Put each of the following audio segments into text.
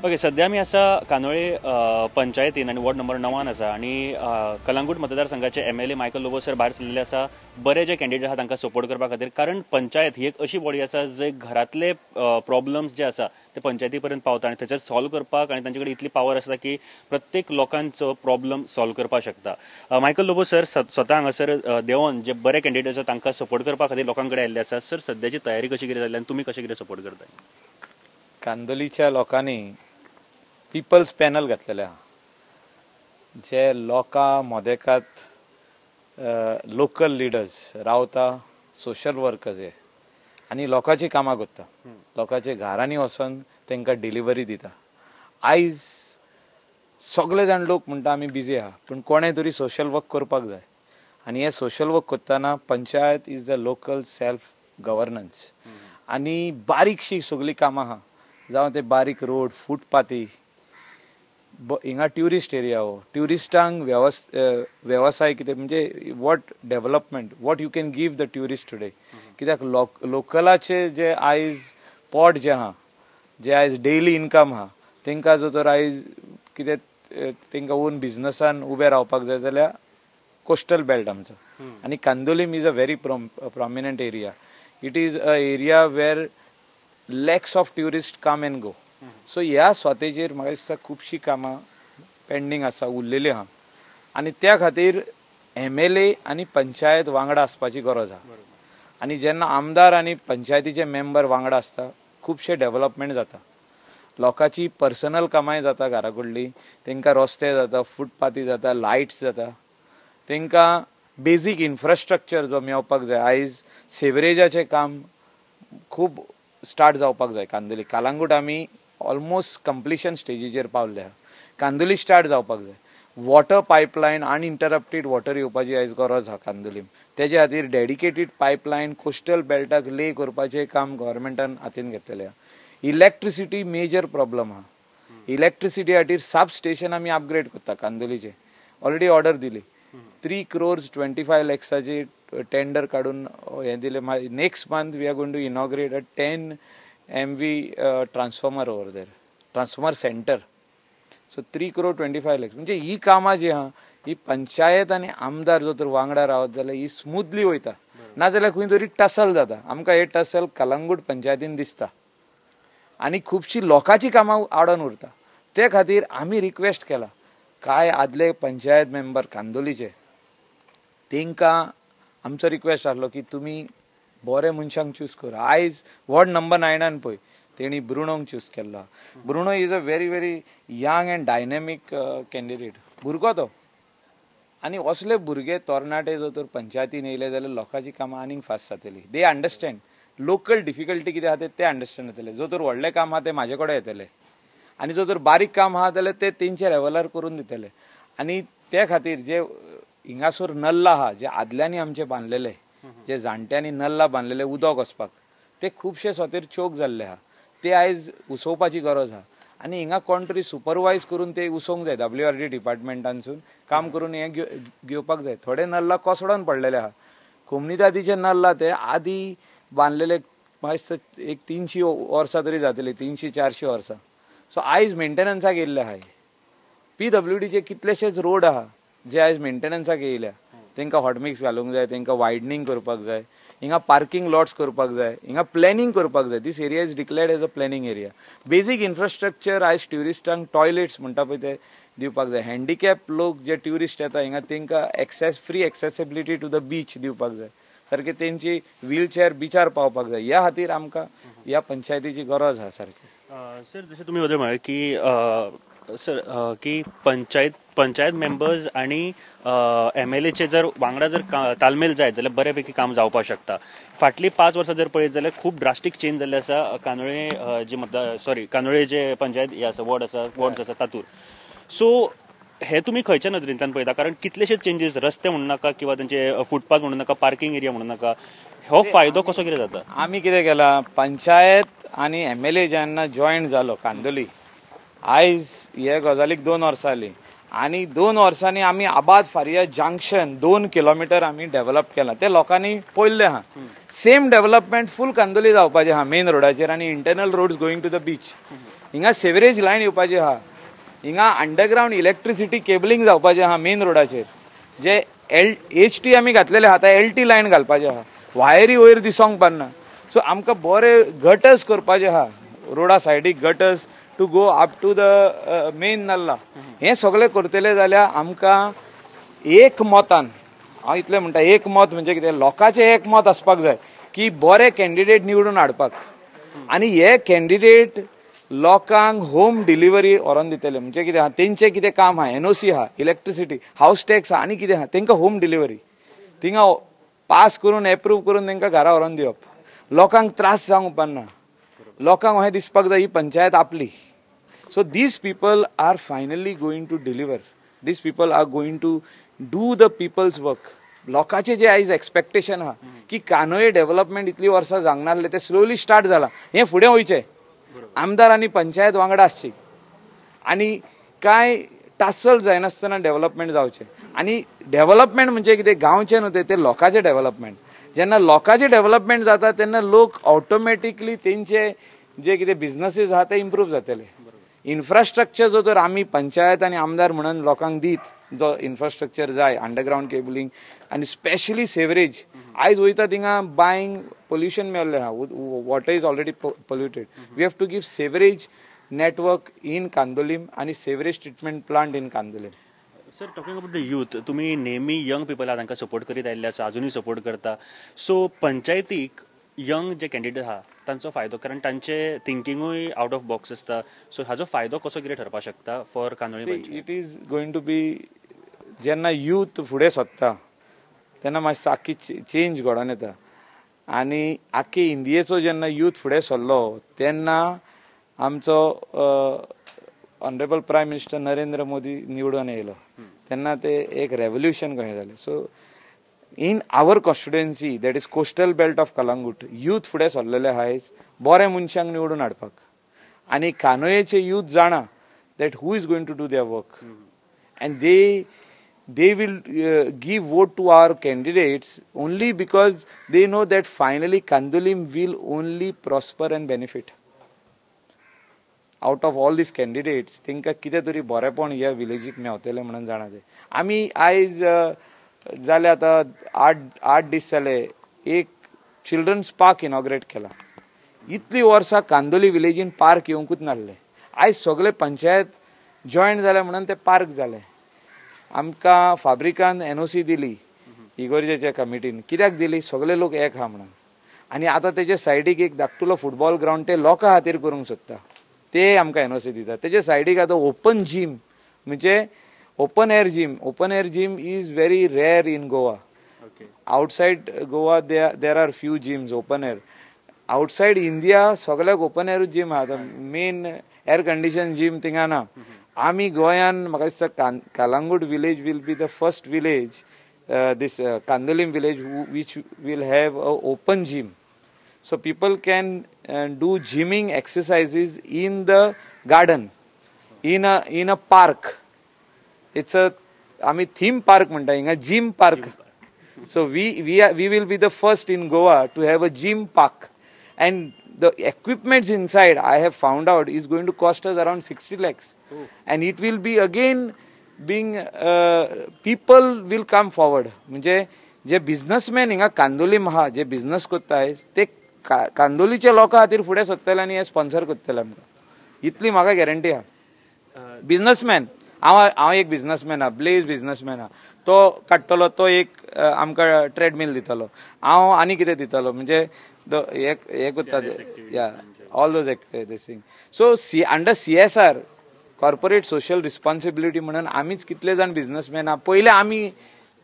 Okay, सध्या आमी आसा कांदोळे पंचायतीन आनी वॉर्ड नंबर 9 आसा आनी कलंगूट मतदारसंघाचे MLA Michael Lobo sir भायर सरलेले आसा बरे जे कॅन्डिडेट आसा तांकां सपोर्ट करपा खातीर, कारण पंचायत ही एक अशी बॉडी आसा जे घरांतले प्रॉब्लम्स जे आसा ते पंचायती पर्यंत पावता आनी थंयसर सॉल्व करपाक आनी तांचे कडेन इतली पावर आसता की प्रत्येक लोकांचो प्रॉब्लम सॉल्व करपाक शकता. मायकल लोबो सर स्वता हांगासर देंवोन जे बरे कॅन्डिडेट आसा तांकां सपोर्ट करपा खातीर लोकां कडेन आयिल्ले आसा. सर, सद्याची तयारी कशी कितें जाली आनी तुमी कशें कितें सपोर्ट करता? कांदोलीच्या लोकांनी पिपल्स पॅनल घातलेले आहा, जे लोकां मोदेकात लोकल लिडर्स रावता, सोशल वर्कर्स हे आनी लोकांची कामां करता, लोकांच्या घरांनी वचोन तांकां डिलिव्हरी दिता. आयज सगळे जाण लोक म्हणटा आमी बिजी आहा, पूण कोणें तरी सोशल वर्क करपाक जाय आनी हे सोशल वर्क करतना panchayat is the local self governance आनी बारीकशी सगळीं कामां आहा, जावं ते बारीक रोड, फुटपाथी. हिंगा ट्युरिस्ट एरिया हो, ट्युरिस्टांक वेवसाय कितें म्हणजे what development what you can give the tourist today. कित्याक लोकलाचे जे आयज पोट जे आहा, जे आयज डेली इनकम आहा, तांकां जो तर आयज कितें तांकां ओन बिजनसान उबें रावपाक जाय जाल्यार कोस्टल बेल्ट आमचो आनी Candolim is a very prominent area. It is a area where lakhs of tourist come and go. So ह्या स्वातेचेर म्हाका दिसता खुबशीं कामां पेंडींग आसा, उरलेली आहा आनी त्या खातीर MLA आनी पंचायत वांगडा आसपाची गरज आहा. आनी जेन्ना आमदार आनी पंचायतीचे मेंबर वांगडा आसता खुबशे डेवलपमेंट जाता, लोकांची पर्सनल कामांय जाता घरा कडली, तांकां रस्ते जाता, फुटपाथी जाता, लायट्स जाता, तांकां बेजीक इन्फ्रास्ट्रक्चर जो मेळपाक जाय. आयज सेवरेजाचें काम खूब स्टार्ट जावपाक जाय कांदोली. कालांगूट आमी ऑलमोस्ट कंप्लिशन स्टेजीचेर पावल्ले आहा, कांदोली स्टार्ट जावपाक जाय. वॉटर पायपलायन अनइंटरप्टेड वॉटर येवपाची आयज गरज आहा कांदोलीम. तेजे खातीर डेडिकेटेड पायपलायन कोस्टल बेल्टाक ले करपाचें काम गव्हर्मेंटान हातीन घेतलेलें आहा. इलेक्ट्रिसिटी मेजर प्रॉब्लम आहा, इलेक्ट्रिसिटी खातीर सब स्टेशन आमी अपग्रेड करता कांदोलीचे, ऑलरेडी ऑर्डर दिली. 3 crores 25 lakhs tender काडून हें दिलें. Next month we are going to inaugurate a 10 MV transformer over there, transformer centre. So 3 crore 25 lakhs म्हणजे ही कामां जी आहा ही पंचायत आनी आमदार जो तर वांगडा रावत जाल्यार ही स्मूथली वयता, नाजाल्यार खंय तरी टसल जाता. आमकां हे टसल कलंगूट पंचायतीन दिसता आनी खुबशीं लोकांची कामां आडोन उरता. ते खातीर आमी रिक्वेस्ट केला काय आदले पंचायत मेंबर कांदोलीचे तांकां आमचो रिक्वेस्ट आसलो की तुमी बरे मनशांक चूज करा. आयज वॉर्ड नंबर 9 पळय तेणी ब्रुनोंक चूज केल्लो. Bruno is a very very young and dynamic candidate, भुरगो तो. आनी असले भुरगे तरणाटे जर तर पंचायतीन येयले जाल्यार लोकांची कामां आनीक फास्ट जातली. They understand local difficulty कितें आहा ते अंडरस्टँड जातले. जो तर व्हडलें काम आहा तें म्हाजे कडेन येतलें आनी जो तर बारीक काम आहा जाल्यार ते तेंच्या लेवलार करून दितले. आनी ते खातीर जे हिंगासर नल्ला आहा, जे आदल्यांनी आमचे बांदलेले, जे जाणट्यांनी नल्ला बांदलेले उदक वचपाक, ते खुबशे स्वतेर चोक जाल्ले आहा, ते आयज उसोवपाची गरज आहा. आनी हिंगा कोण तरी सुपरवायज करून ते उसोवंक जाय, WRD डिपार्टमेंटानसून काम करून हें घेवपाक जाय. थोडे नल्ला कोसळोन पडलेले आहा, कोमनिदादीचे नल्ला ते आदी बांदलेले, म्हाका दिसता एक 300 वर्सां तरी जातली, 300-400 वर्सां. सो आयज मेंटेनन्साक येयल्ले आहा. PWDचे कितलेशेच रोड आहा जे आयज मेंटेनन्साक येयल्या, तांकां हॉटमिक्स घालूंक जाय, तांकां वायडनींग करपाक जाय, हिंगा पार्किंग लॉट्स करपाक जाय, हिंगा प्लॅनिंग करपाक जाय. This area is declared as a planning area. Basic infrastructure आयज ट्युरिस्टांक टॉयलेट्स म्हणटा पळय ते दिवपाक जाय. हँडिकॅप लोक जे ट्युरिस्ट येता हिंगा तांकां access, free accessibility to the beach दिवपाक जाय, सारके तेंची व्हीलचेअर बिचार पावपाक जाय. ह्या खातीर आमकां ह्या पंचायतीची गरज आहा सारकी. सर, जशें तुमी वदळ म्हळें की सर की पंचायत मेंबर्स आनी MLAचे जर वांगडा जर तालमेल जायत जाल्यार बऱ्यापैकी काम जावपाक शकता. फाटलीं 5 वर्सां जर पळयत जाल्यार खूब ड्रास्टीक चेंज जाल्ले आसा कांदोळे जे मतदार सॉरी कांदोळे जे पंचायत हे आसा वॉर्ड आसा, वॉर्ड्स आसा तातूंत. सो हे तुमी खंयच्या नदरेंतल्यान पळयता? कारण कितलेशेच चेंजीस, रस्ते म्हणू नाका किंवा तेंचे फुटपाथ म्हणू नाका, पार्किंग एरिया म्हणू नाका, हो फायदो कसो कितें जाता? आमी कितें केलां, पंचायत आनी MLA जेन्ना जॉयन जालो कांदोली, आयज हे गजालीक 2 वर्सां जालीं आनी 2 वर्सांनी आमी आबाद फारिया जंक्शन 2 किलोमिटर आमी डेवलप केलां, ते लोकांनी पळयल्लें आहा. सेम डेवलपमेंट फूल कांदोली जावपाचें आहा मेन रोडाचेर आनी internal roads going to the beach. हिंगा सेवरेज लायन येवपाची आहा, हिंगा अंडरग्रावंड इलेक्ट्रिसिटी केबलिंग जावपाचें आहा मेन रोडाचेर, जे एल एच टी आमी घातलेले आहा, आतां एल टी लायन घालपाचें आहा, वायरी वयर दिसोंक पडना. सो आमकां बरे गटर्स करपाचे आहा, रोडा सायडीक gutters to go up to the main nallah. हें सगळें करतले जाल्यार आमकां एक मतान, हांव इतलें म्हणटा, एक मत म्हणजे कितें, लोकांचें एक मत आसपाक जाय की बरे कॅन्डिडेट निवडून हाडपाक, आनी हे कॅन्डिडेट लोकांक होम डिलिव्हरी व्हरोन दितले. म्हणजे कितें आहा, तेंचें कितें काम आहा, एनओसी आहा, इलेक्ट्रिसिटी, हावस टॅक्स आहा, आनी कितें आहा, तेंकां होम डिलिव्हरी थिंगा पास करून एप्रूव करून तेंकां घरा व्हरोन दिवप. लोकांक त्रास जावंक उपकारना, लोकांक अशें दिसपाक जाय ही पंचायत आपली. So these people are finally going to deliver, these people are going to do the people's work. लोकांचे जे आयज एक्सपेक्टेशन आहा की कानोये डेव्हलपमेंट इतली वर्सां जावंक नासलें, तें स्लोली स्टार्ट जालां, हें फुडें वयचें. आमदार आनी पंचायत वांगडा आसची आनी कांय टासल जायनासतना डेव्हलपमेंट जावचें. आनी डेव्हलपमेंट म्हणजे कितें, गांवचें न्हू तें लोकांचें डेव्हलपमेंट. जेन्ना लोकांचें डेव्हलपमेंट जाता तेन्ना लोक ऑटोमॅटिकली तेंचे जे कितें बिजनसीस आहा ते इम्प्रूव जातले. इन्फ्रास्ट्रक्चर जो तर आमी पंचायत आनी आमदार म्हणून लोकांक दीत जो इन्फ्रास्ट्रक्चर जाय, अंडरग्रावंड केबलिंग आनी स्पेशली सेवरेज. आयज वयता थिंगा बांयंक पोल्युशन मेळ्ळें आहा, water is already polluted. We have to give sewerage network in Candolim आनी sewerage treatment plant in Candolim. Sir, talking about the youth, तुमी नेहमी यंग पिपल आहा तांकां सपोर्ट करीत आयिल्ले आसा, अजुनूय सपोर्ट करता. सो पंचायतीक यंग जे कॅन्डिडेट आहा तांचो फायदो, कारण तांचे थिंकिंगूय आवट ऑफ बॉक्स आसता, सो हाजो फायदो कसो कितें ठरपाक शकता for Candolim panchayat? It is going to be, जेन्ना यूथ फुडें सरता तेन्ना मातसो आख्खी चेंज घडोवन येता. आनी आख्खी इंडियेचो जेन्ना यूथ फुडें सरलो तेन्ना आमचो honourable prime minister Narendra Modi निवडून येयलो, तेन्ना ते एक रेवोल्युशन कशें जालें. So in our constituency, that is coastal belt of Calangute, youth फुडें सरलेले आयज बरे मनशांक निवडून हाडपाक. आनी कानोयेचे यूथ जाणा that who is going to do their work, and they will give vote to our candidates only because they know that finally Candolim will only prosper and benefit. Out of all these candidates तेंकां कितें तरी बरेपण ह्या विलेजीक मेवतलें म्हणून जाणा ते. आमी आयज जाले आतां 8 दीस जाले एक चिल्ड्रन्स पार्क इनॉग्रेट केला. इतली वर्सां कांदोली विलेजीन पार्क येवंकूच नासलें, आयज सगळे पंचायत जॉयन जाले म्हणून ते पार्क जाले. आमकां फाब्रिकान एनओसी दिली इगोर्जेच्या कमिटीन, कित्याक दिली, सगळे लोक एक आहा म्हणून. आनी आतां तेजे सायडीक एक धाकटुलो फुटबॉल ग्रावंड ते लोकां खातीर करूंक सोदता, ते आमकां एनओसी दिता. तेजे सायडीक आतां ओपन जीम, म्हणजे open air gym. Open air gym is very rare in Goa. Outside Goa there are few gyms open air. Outside India सगळ्याक ओपन एयर जीम आहा, आतां मेन एयर कंडिशन जीम थिंगा ना. आमी गोंयान म्हाका दिसता Calangute village will be the first village, this Candolim village which will have a open gym. So people can do gymming exercises in the garden, in a park. It's a, आमी theme park म्हणटा हिंगा, gym park. So we will be the first in Goa to have a gym park, and the equipments inside I have found out is going to cost us around 60 lakhs. Oh. And it will be again being people will come forward. म्हणजे जे businessman हिंगा कांदोलीम आहा, जे business करताय ते कांदोलीच्या लोकां खातीर फुडें सरतले आनी हे स्पॉन्सर करतले आमकां, इतली म्हाका गॅरंटी आहा. बिझनेसमॅन, हांव एक बिझनेसमॅन आहा, ब्लेज बिझनेसमॅन आहा, तो काडटलो, तो एक आमकां ट्रेडमील दितलो, हांव आनी कितें दितलो, म्हणजे हे करता या all those this thing. So under CSR, corporate social responsibility म्हणून आमीच कितले जाण बिझनेसमॅन आहा, पयले आमी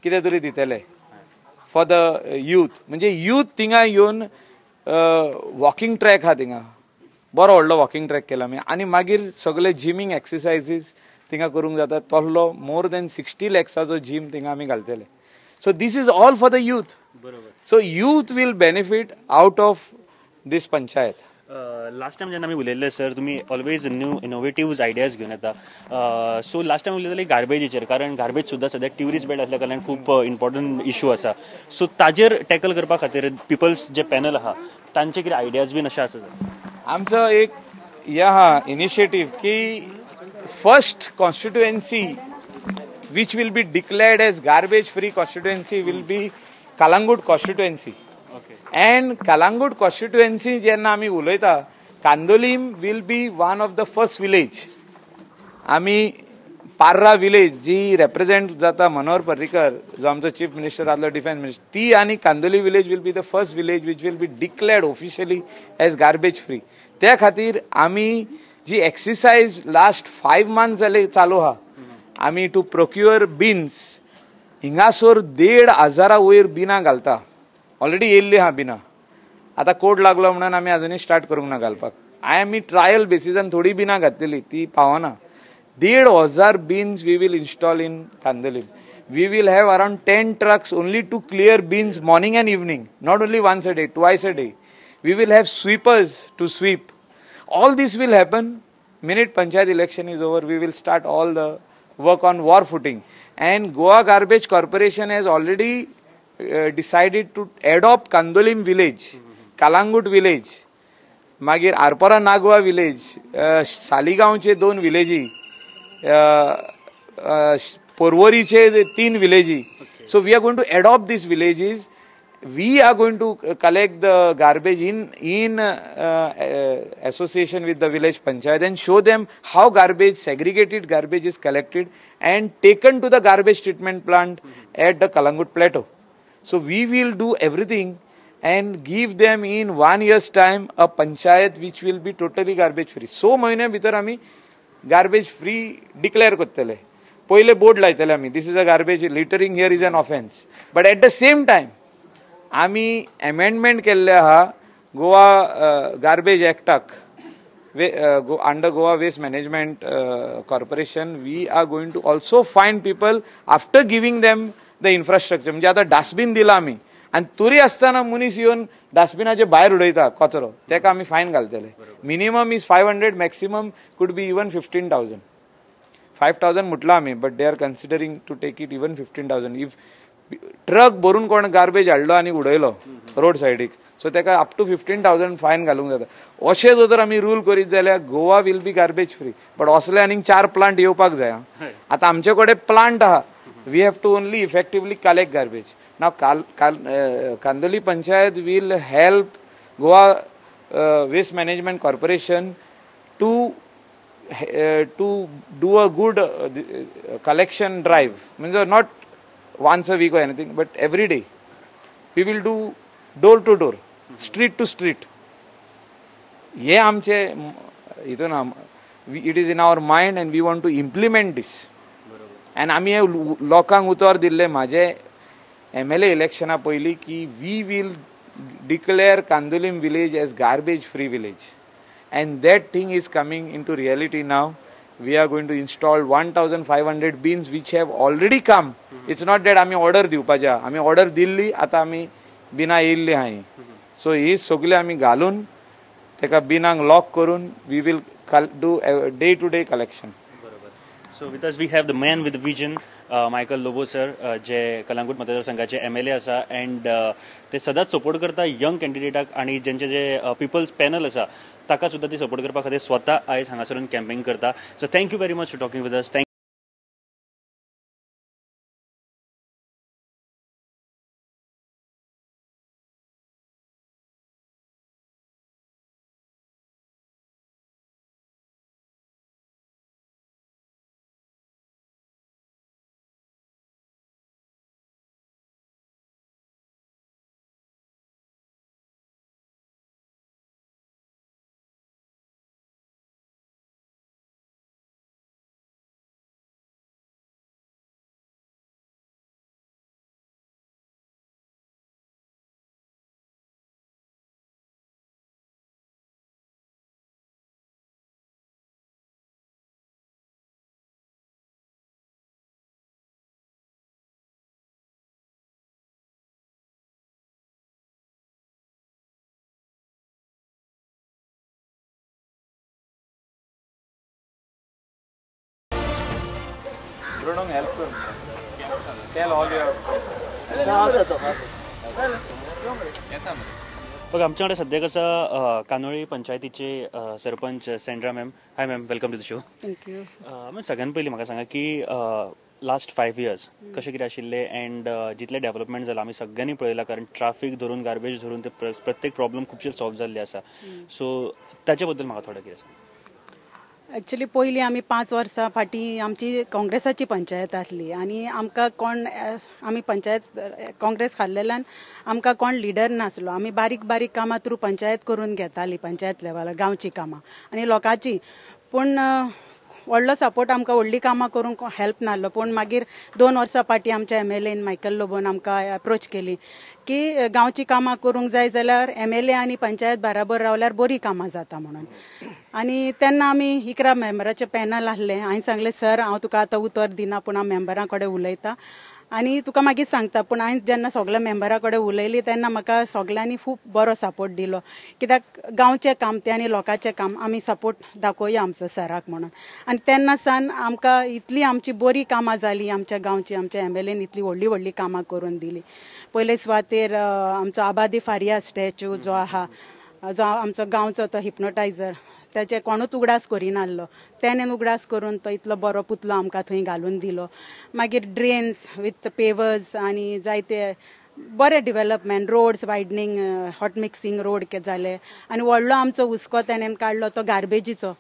कितें तरी दितले फॉर the youth. म्हणजे यूथ थिंगा येवन वॉकिंग ट्रॅक आहा, थिंगा बरो व्हडलो वॉकिंग ट्रॅक केला आमी, आनी मागीर सगळे जिमींग एक्सरसायजीस थिंगा करूंक जाता. तसलो मोर दॅन 60 लॅक्साचो जीम थिंगा आमी घालतले. So this is all for the youth. So youth will benefit out of this panchayat. Last time जेन्ना आमी उलयल्ले सर, तुमी ऑलवेज न्यू इनोवेटीव आयडियाज घेवन येता. सो लास्ट टायम उलयताले गार्बेजीचेर, कारण गार्बेज सुद्दां सद्याक ट्युरिस्ट बेल्ट आसल्या कारणान खूब इम्पॉर्टंट इशू आसा. सो ताजेर टॅकल करपा खातीर पिपल्स जे पॅनल आहा तांचे कितें आयडियाज बीन अशें आसा? आमचो एक हे आहा इनिशिएटीव की first constituency which will be declared as garbage free constituency will be Calangute constituency. And Calangute constituency जेन्ना आमी उलयता, Candolim will be one of the first village. आमी पार्रा विलेज जी रेप्रेझेंट जाता मनोहर पर्रीकर जो आमचो चीफ मिनिस्टर आसलो, डिफेन्स मिनिस्टर, ती आनी Candolim village will be the first village which will be declared officially as garbage free. त्या खातीर आमी जी एक्सरसाइज लास्ट 5 मंथ्स जाले चालू आहा, आमी टू प्रोक्युअर बिन्स हिंगासर 1,500 वयर बिनां घालता. ऑलरेडी येयल्ली आहा बिनां, आतां कोड लागलो म्हणून आमी अजुनूय स्टार्ट करूंक ना घालपाक. आमी ट्रायल बेसिसान थोडी बिनां घातलेली ती पावना. 1,500 bins we will install in Candolim. We will have around 10 trucks only to clear bins morning and evening, not only once a day, twice a day. We will have sweepers to sweep. All this will happen minute panchayat election is over. We will start all the work on war footing. And Goa Garbage Corporation has already decided to adopt Candolim village, Calangute village, मागीर Arpora Nagoa village, सालिगांवचे 2 विलेजी, पोरवरीचे 3 विलेजी. So we are going to adopt these villages. We are going to collect the garbage in association with the village panchayat and show them how garbage, segregated garbage is collected and taken to the garbage treatment plant at the Calangute plateau. So we will do everything and give them in 1 year's time a panchayat which will be totally garbage free. So महिन्या भितर आमी garbage free declare करतले. पयले board लायतले आमी, this is a garbage, littering here is an offence. But at the same time आमी amendment केल्ले आहा Goa garbage एक्टाक, under Goa waste management corporation. We are going to also find people after giving them the infrastructure. म्हणजे आतां dustbin दिला आमी आनी तरी आसतना मनीस येवन डस्टबिनाचे भायर उडयता कचरो, तेका आमी फायन घालतले. Minimum is 500, maximum could be even 15,000. 5,000 म्हटलां आमी, but they are considering to take it even 15,000. If truck भरून कोण गार्बेज हाडलो आनी उडयलो रोड सायडीक, सो तेका अप टू 15,000 फायन घालूंक जाता. अशें जर तर आमी रूल करीत जाल्यार Goa will be garbage free. But असले आनीक 4 प्लांट येवपाक जाय. आतां आमचे कडेन प्लांट आहा, we have to only effectively collect garbage. Now Candolim panchayat will help Goa waste management corporation to do a good collection drive. म्हणजे not once a week or anything, but every day we will do door to door, street to street. हे आमचे हितून it is in our mind and we want to implement this. And आमी हे लोकांक उतर दिल्लें म्हाजे MLA इलेक्शना पयलीं की we will declare Candolim village as garbage free village, and that thing is coming into reality now. We are going to install 1,500 bins which have already come. It's not that आमी order दिवपाचे, आमी order दिल्ली, आतां आमी बिनां येयल्ली आहाय. So ही सगळी आमी घालून तेका बिनांक लॉक करून we will do day to day collection. So with us we have the man with vision, Michael Lobo sir, जे कलंगूट मतदारसंघाचे MLA आसा अँड ते सदांच सपोर्ट करता यंग कॅन्डिडेटाक आनी जेंचे जे पिपल्स पॅनल आसा ताका सुद्दां ते सपोर्ट करपा खातीर स्वता आयज हांगासरून कॅम्पेन करता. So thank you very much for talking with us. Thank help them. Tell all your. बघ, आमच्या कडेन सद्याक आसा कांदोळी पंचायतीचे sarpanch Sandra ma'am. Hi ma'am, welcome to the show. Thank you. Ma'am, सगळ्यात पयलीं म्हाका सांगा की लास्ट 5 इयर्स कशें कितें आशिल्लें एंड जितलें डेव्हलपमेंट जालां आमी सगळ्यांनी पळयलां, कारण ट्राफीक धरून गार्बेज धरून ते प्रत्येक प्रॉब्लम खुबशे सॉल्व जाल्ले आसा. सो ताचे बद्दल म्हाका थोडें कितें सांग. एक्चुली पयलीं आमी 5 वर्सां फाटीं आमची काँग्रेसाची पंचायत आसली आनी आमकां कोण, आमी पंचायत काँग्रेस हारलेल्यान आमकां कोण लिडर नासलो. आमी बारीक बारीक कामां थ्रू पंचायत करून घेताली, पंचायत लेवलार गांवची कामां आनी लोकांची. पूण व्हडलो सपोर्ट आमकां व्हडलीं कामां करूंक हेल्प नासलो. पूण मागीर 2 वर्सां फाटीं आमच्या MLAन मायकल लोबोन आमकां एप्रोच केली की गांवची कामां करूंक जाय जाल्यार MLA आनी पंचायत बराबर रावल्यार बरीं कामां जाता म्हणून. आनी तेन्ना आमी 11 मेंबराचें पॅनल आसलें. हांवें सांगलें, सर हांव तुका आतां उतर दिना, पूण हांव मेंबरां कडेन उलयता आनी तुका मागीर सांगता. पूण हांवें जेन्ना सगल्या मेंबरां कडेन उलयली तेन्ना म्हाका सगल्यांनी खूब बरो सपोर्ट दिलो, कित्याक गांवचें काम तें आनी लोकांचें काम, आमी सपोर्ट दाखोवया आमचो सराक म्हणून. आनी तेन्ना सावन आमकां इतली आमची बरी कामां जाली आमच्या गांवची. आमच्या MLAन इतली व्हडली व्हडली कामां करून दिली. पयले सुवातेर आमचो आबादी फारिया स्टॅच्यू जो आहा, जो आमचो गांवचो तो हिप्नोटायझर, ताचे कोणूच उगडास करिनासलो, तेणें उगडास करून तो इतलो बरो पुतलो आमकां थंय घालून दिलो. मागीर ड्रेन्स विथ पेवर्स आनी जायते बरे development, roads widening, hot mixing road जाले. आनी व्हडलो आमचो हुस्को तेणें काडलो तो गार्बेजीचो.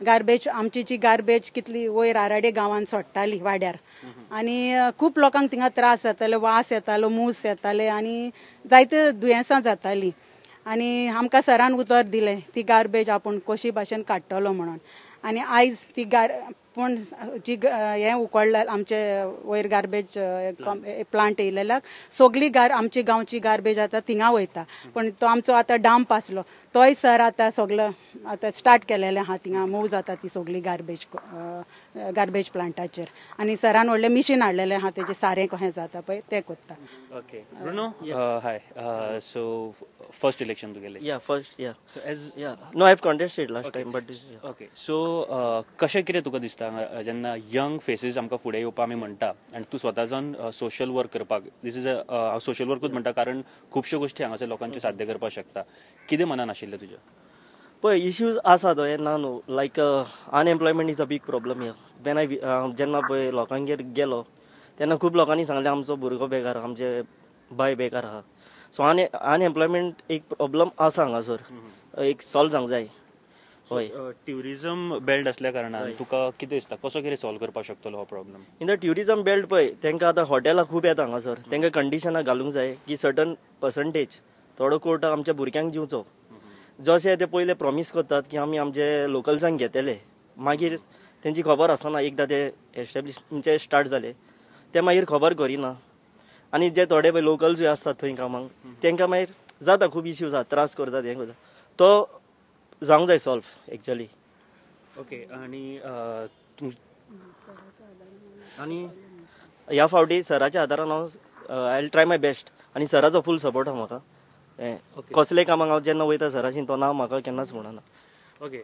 गार्बेज आमची जी गार्बेज कितली वयर आराडे गांवांत सोडटाली वाड्यार, आनी खूब लोकांक थिंगा त्रास जाताले, वास येतालो, मूस येताले आनी जायते दुयेंसां जातालीं. आनी आमकां सरान उतर दिलें ती गार्बेज आपूण कशी भाशेन काडटलो म्हणून. आनी आयज ती पूण जी हें उकडल्या आमचे वयर गार्बेज प्लांट येयलेल्याक सगळी आमची गांवची गार्बेज आतां थिंगा वयता. पूण तो आमचो आतां डंप आसलो तोय सर आतां सगलो आतां स्टार्ट केलेलें आहा, थिंगा मूव जाता ती सगळी गार्बेज गार्बेज प्लांटाचेर. आनी सरान व्हडलें मिशीन हाडलेलें आहा, तेजें सारें कशें जाता पळय तें कोत्ता. Okay Bruno, hi. So first election तुगेलें? Yeah, first, yeah. So as yeah, no, I have contested last time, but this. Okay, so कशें कितें तुका दिसता जेन्ना यंग फेसीस आमकां फुडें येवपा आमी म्हणटा आनी तूं स्वता जावन सोशल वर्क करपाक, this is a social वर्कूच म्हणटा कारण खुबश्यो गोश्टी हांगासर लोकांच्यो साध्य करपाक शकता, कितें मनान आशिल्लें तुज्या? पळय, इश्यूज आसा तो, हें ना न्हू. Like unemployment is a big problem here. When I जेन्ना पळय लोकांगेर गेलो तेन्ना खूब लोकांनी सांगलें आमचो भुरगो बेकार, आमचे बाय बेकार आहा. सो अनएम्प्लॉयमेंट एक प्रॉब्लम आसा हांगासर, एक सॉल्व जावंक जाय. हय, ट्युरिजम बेल्ट असल्या कारणान तुका कितें दिसता कसो कितें सॉल्व करपाक शकतलो हो problem? In the tourism belt पळय, तांकां आतां हॉटेलां खूब येता हांगासर, तांकां कंडिशनां घालूंक जाय की सर्टन पर्संटेज थोडो कोटा आमच्या भुरग्यांक दिवचो. जशें ते पयले प्रॉमीस करतात की आमी आमचे लोकल्सांक घेतले, मागीर तेंची खबर आसना, एकदां ते एस्टेब्लिश म्हणजे स्टार्ट जाले ते मागीर खबर करिना. आनी जे थोडे पळय लोकल्सूय आसतात थंय कामाक, तांकां मागीर जाता खूब इश्यूज आसा, त्रास करतात, हें करता, तो जावंक जाय सॉल्व एक्चुअली. ओके, आनी आनी ह्या फावटी सराच्या आदारान हांव I will try my best. आनी सराचो फूल सपोर्ट आहा म्हाका. कसले कामाक हांव जेन्ना वयता सराशी तो ना म्हाका केन्नाच म्हणना. ओके,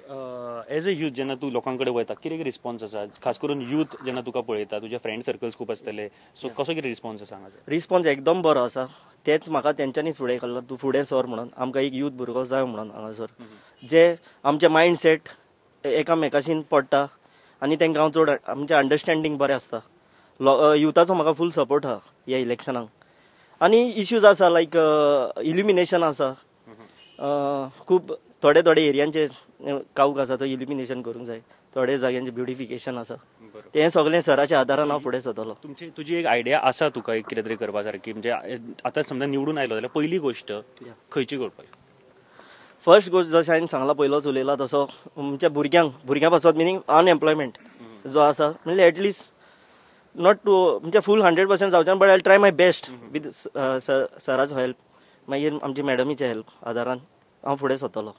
एज अ यूथ जेन्ना तूं लोकां कडेन वयता कितें कितें रिस्पॉन्स आसा, खास करून यूथ जेन्ना तुका पळयता, तुजे फ्रेंड सर्कल्स खूब आसतले, सो कसो कितें रिस्पॉन्स आसा हांगासर? रिस्पॉन्स एकदम बरो आसा. तेच म्हाका तेंच्यांनीच फुडें काडला, तूं फुडें सर म्हणून, आमकां एक यूथ भुरगो जाय म्हणून हांगासर, जे आमचे मायंड सेट एकामेकाशीन पडटा आनी तांकां हांव चड आमचें अंडरस्टँडींग बरें आसता. युथाचो म्हाका फूल सपोर्ट आहा ह्या इलेक्शनाक. आनी इश्यूज आसा लायक इल्युमिनेशन आसा, खूब थोडे थोडे एरियांचेर कावूक आसा, थंय इल्युमिनेशन करूंक जाय, थोडे जाग्यांचें ब्युटिफिकेशन आसा, तें सगळें सराच्या आदारान हांव फुडें सरतलो. तुमची तुजी एक आयडिया आसा तुका एक कितें तरी करपा सारकी, म्हणजे आतां समजा निवडून आयलो जाल्यार पयली गोश्ट खंयची करपाक? फर्स्ट गोश्ट जशें हांवें सांगला पयलोच उलयला तसो आमच्या भुरग्यां पासत मिनींग अनएम्प्लॉयमेंट जो आसा, म्हणल्यार एटलिस्ट not to म्हणजे फूल 100% जावचें, but I try my best with सराचो help, मागीर आमची मॅडमीचे हेल्प आदारान हांव फुडें सरतलो.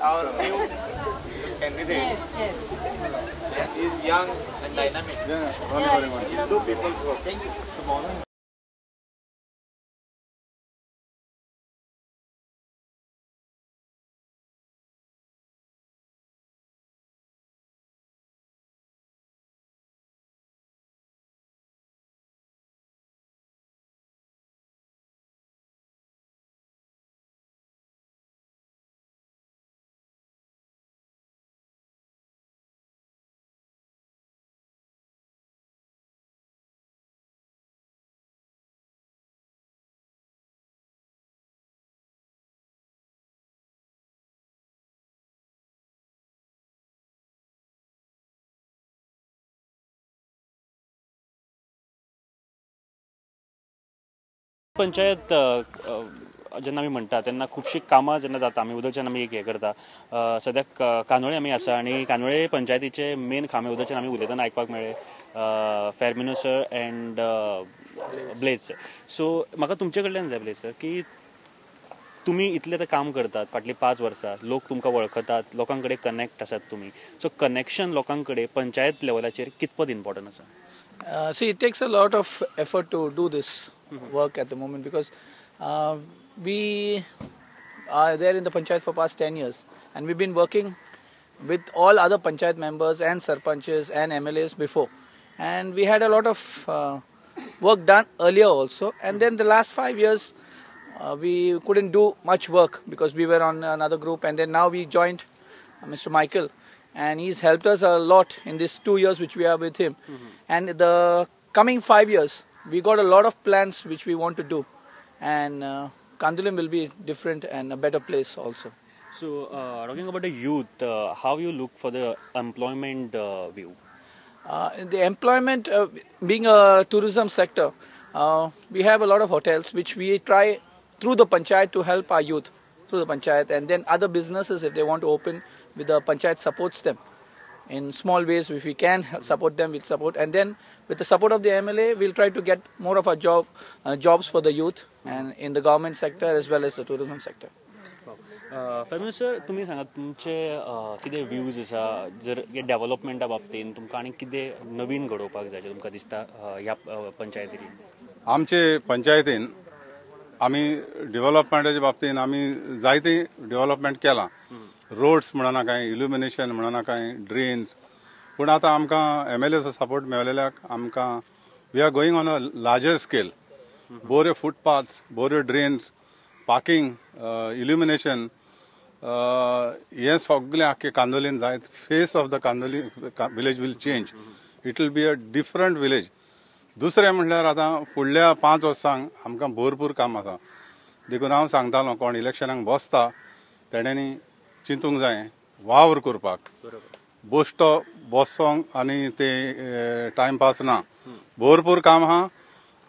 our new candidate. Yes. And he is young and dynamic. Yeah, He'll do people's work. Thank you. Panchayat जेन्ना आमी म्हणटा तेन्ना खुबशीं कामां जेन्ना जाता, आमी उदक जेन्ना आमी एक हें करता, सद्याक कांदोळे आमी आसा आनी कांदोळे पंचायतीचे मेन खांबे उदकच्यान आमी उलयतना आयकपाक मेळ्ळे, Fermino sir and Blaze sir. So म्हाका तुमचे कडल्यान जाय ब्लेज सर की तुमी इतलें आतां काम करतात फाटलीं 5 वर्सां, लोक तुमकां वळखतात, लोकां कडेन कनेक्ट आसात तुमी, सो कनेक्शन लोकां कडेन पंचायत लेवलाचेर कितपत इम्पॉर्टंट आसा? See, it takes a lot of effort to do this work at the moment because we are there in the panchayat for past 10 years and we've been working with all other panchayat members and sarpanches and MLAs before, and we had a lot of work done earlier also, and then the last 5 years we couldn't do much work because we were on another group, and then now we joined Mr. Michael, and he's helped us a lot in these 2 years which we are with him. And the coming 5 years, we got a lot of plans which we want to do, and Candolim will be different and a better place also. So, talking about the youth, how you look for the employment view? The employment, being a tourism sector, we have a lot of hotels which we try through the panchayat to help our youth through the panchayat, and then other businesses if they want to open, with the panchayat supports them in small ways. If we can support them, we'll support, and then with the support of the MLA, we'll try to get more of our jobs for the youth and in the government sector as well as the tourism sector. Fermino sir, तुमी सांगात तुमचे कितें views आसा जर डेव्हलपमेंटा बाबतीन तुमकां आनी कितें नवीन घडोवपाक जाय तुमकां दिसता ह्या पंचायतीन? आमचे पंचायतीन आमी डेव्हलपमेंटाच्या बाबतीन आमी जायते डेव्हलपमेंट केलां, रोड्स म्हणना काय, इल्युमिनेशन म्हणना काय, ड्रेन्स, पूण आतां आमकां एमएलएचो सपोर्ट मेळिल्ल्याक आमकां we are going on a larger scale. बऱ्यो फुटपाथ्स, बऱ्यो ड्रेन्स, पार्किंग, इल्युमिनेशन, हें सगळें आख्खें कांदोलीन जायत. Face of the Candolim village will change, it will be a different village. दुसरें म्हणल्यार आतां फुडल्या 5 वर्सांक आमकां भरपूर काम आसा, देखून हांव सांगतालो कोण इलेक्शनाक बसता तेण्यांनी चिंतूंक जाय वावर करपाक, बोश्टो बसोंक आनी ते टायमपास ना, भरपूर काम आहा.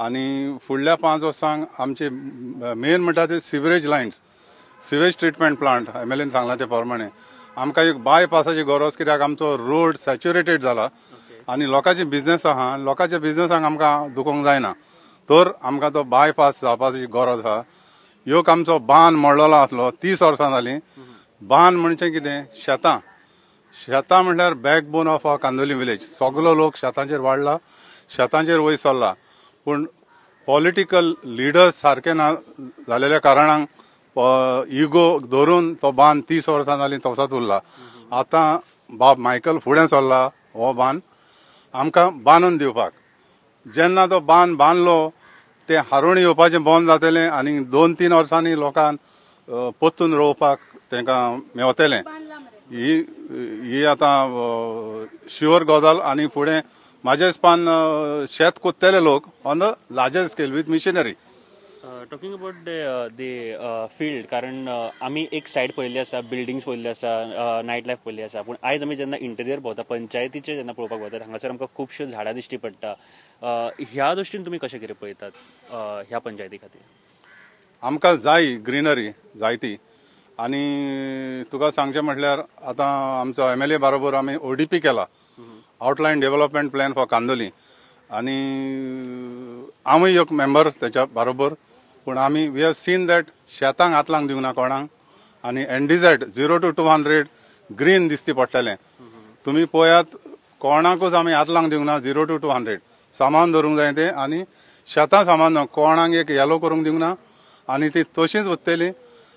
आनी फुडल्या 5 वर्सांक आमचे मेन म्हणटा ते sewerage lines, sewage treatment plant MLN सांगलां ते प्रमाणे आमकां एक बायपासाची गरज, कित्याक आमचो रोड सॅच्युरेटेड जाला आनी लोकांचे बिजनेस आहा, लोकांच्या बिजनेसांक आमकां दुखोवंक जायना, तर आमकां तो बायपास जावपाची गरज आहा. एक आमचो बांद मोडलेलो आसलो 30 वर्सां जालीं. बांद म्हणजे कितें, शेतां, शेतां म्हणल्यार backbone of our Candolim village. सगलो लोक शेतांचेर वाडला, शेतांचेर वयर सरला, पूण पॉलिटिकल लिडर्स सारके ना जालेल्या कारणान इगो धरून तो बांद 30 वर्सां जालीं तसोच उरला. आतां बाब मायकल फुडें सरला हो बांद आमकां बांदून दिवपाक. जेन्ना तो बांद बांदलो तें हारोण येवपाचें बंद जातलें आनी 2-3 वर्सांनी लोकांक परतून रोवपाक तांकां मेवतलें. ही ही आतां शुअर गजाल. आनी फुडें म्हाज्या हिसपान शेत कोत्तले लोक on the larger scale with machinery. Talking about the field, कारण आमी एक सायड पळयल्ली आसा, बिल्डिंग्स पळयल्ली आसा, नायट लायफ पळयल्ली आसा, पूण आयज आमी जेन्ना इंटेरियर भोंवता, पंचायतीचे जेन्ना पळोवपाक वतात, हांगासर आमकां खुबश्यो झाडां दिश्टी पडटा. ह्या दृश्टीन तुमी कशें कितें पळयतात ह्या पंचायती खातीर? आमकां जाय ग्रिनरी जायती. आनी तुका सांगचें म्हटल्यार आतां आमचो एमएलए बरोबर आमी ओडीपी केला, outline development plan for Candolim, आनी आमी एक मेंबर तेच्या बरोबर, पूण आमी we have seen that शेतांक हात लावंक दिवंक ना कोणाक, आनी NDZ 0 to 200 green दिसती पडटलें. तुमी पळयात, कोणाकूच आमी हात लावंक दिवंक ना. 0 to 200 सामान दवरूंक जाय तें आनी शेतां सामान कोणाक एक येलो करूंक दिवंक ना आनी ती तशीच उरतली.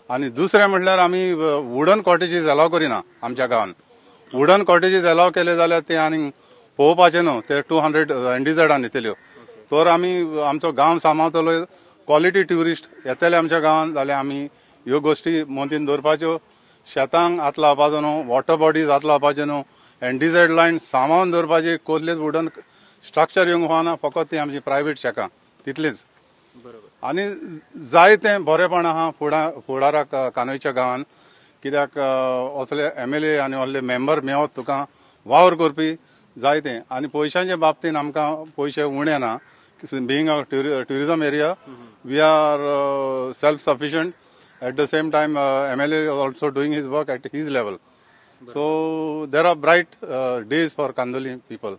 आनी दुसरें म्हटल्यार आमी वुडन कॉटेजीस एलाव करिना आमच्या गांवान. वुडन कॉटेजीस एलाव केले जाल्यार ते आनी पळोवपाचें न्हू, ते 200 एनडीझेडान येतल्यो. तर आमी आमचो गांव सांबाळतलो, क्वॉलिटी ट्युरिस्ट येतले आमच्या गांवान जाल्यार आमी ह्यो गोश्टी मतीन दवरपाच्यो. शेतांक हात लावपाचो न्हू, वॉटर बॉडीज हात लावपाच्यो न्हू, एनडीझेड लायन सांबाळून दवरपाची. कसलेच वुडन स्ट्रक्चर येवंक फावना, फकत ती आमची प्रायवेट शेकां तितलीच. आनी जाय तें बरेंपण आहा फुडाराक कानोयच्या गांवान, कित्याक असले MLA आनी असले मेंबर मेळत तुका वावर करपी जाय तें. आनी पयशांच्या बाबतीन आमकां पयशे उणे ना. Being a tourism area we are self sufficient. At the same time MLA also doing his work at his level. So there are bright days for Candolim people.